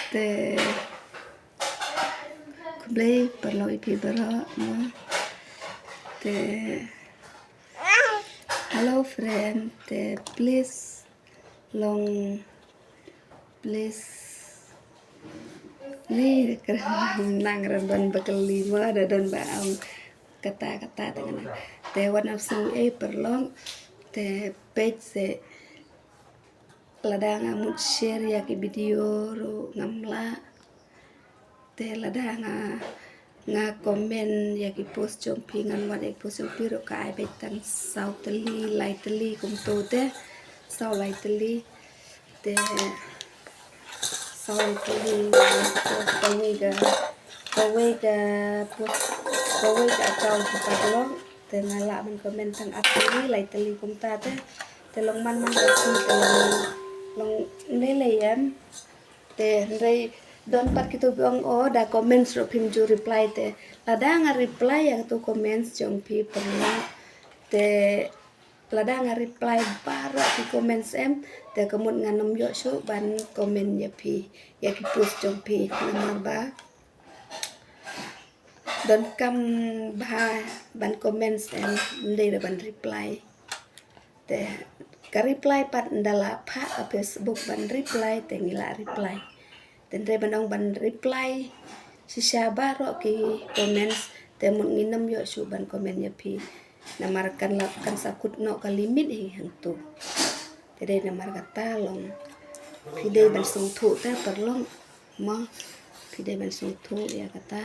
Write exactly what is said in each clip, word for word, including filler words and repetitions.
Te khublei paralok ïa phi baroh mo. Te hello friend, te please long, please. Ni kren nang ren ban bakal lima da don ba ong kata kata te kena. Te wat nang sngew ei paralok, te peit se lada nga mut share ïa ki video ruh ngam lah. Te lada nga, nga comment ïa ki post jong phi, ngan wad ïa ki post jong phi ruh ka ai beit tang saw tylli, lai tylli kumto te, saw lai tylli. Te saw lai tylli, kawei ka, kawei ka post, kawei ka account ka paralok. Te nga lah ban comment tang ar tylli, lai tylli kumta te. Te long man man ka phi te long, long lei lei em. Te hynrei don pat kito ki ong o da comments ruh phim ju reply te. Lada nga reply ïa kito comments jong phi paralok. Te lada nga reply baroh ki comments em, te ka mut ngan ym ïoh shuh ban comment ïa phi, ïa ki post jong phi namar ba donkam bha ban comments em, ym dei da ban reply. Te ka reply pat ynda la phah ha Facebook ban reply te ngi la reply. Te hynrei ban ong ban reply shisha baroh ki comments te mut ngin ym ïoh shuh ban comment ïa phi. Namar kan la, kan sa kut noh ka limit hi hangto. Te dei namar kata long phi dei ban sngewthuh te paralok mo. Phi dei ban sngewthuh ïa kata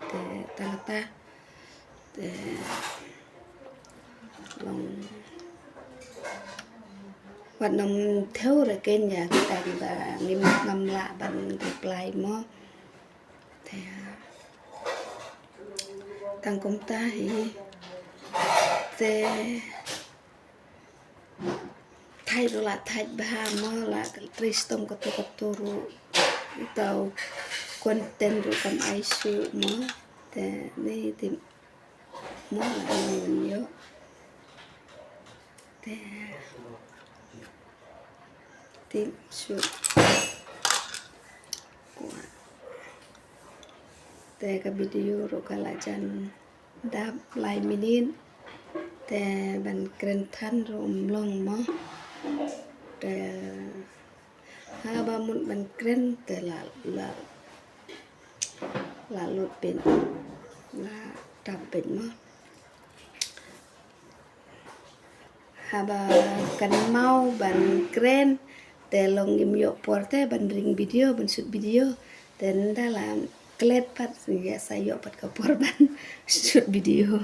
te tang kata. Te long wat nym thew re ken ïa kita kiba ngim, ngam lah ban reply mo. Te tang kumta hi te thait ruh la thait bha mo, la trei shitom kato kato ruh, uta u content ruh kam ai shuh mo. Te ni tip mo, la ai ngan ïoh. Te tip shuh kwah. Te ka video ruh ka la jan dap lai minit. Te ban kren than ruh ym long mo. Te haba mut ban kren te la, la, la lut pyn, la tap pyn mo. Haba kan mau ban kren te long ngim ïoh por te ban ring video, ban shoot video. Te ynda la klet pat ïa sa ïoh pat ka por ban shoot video.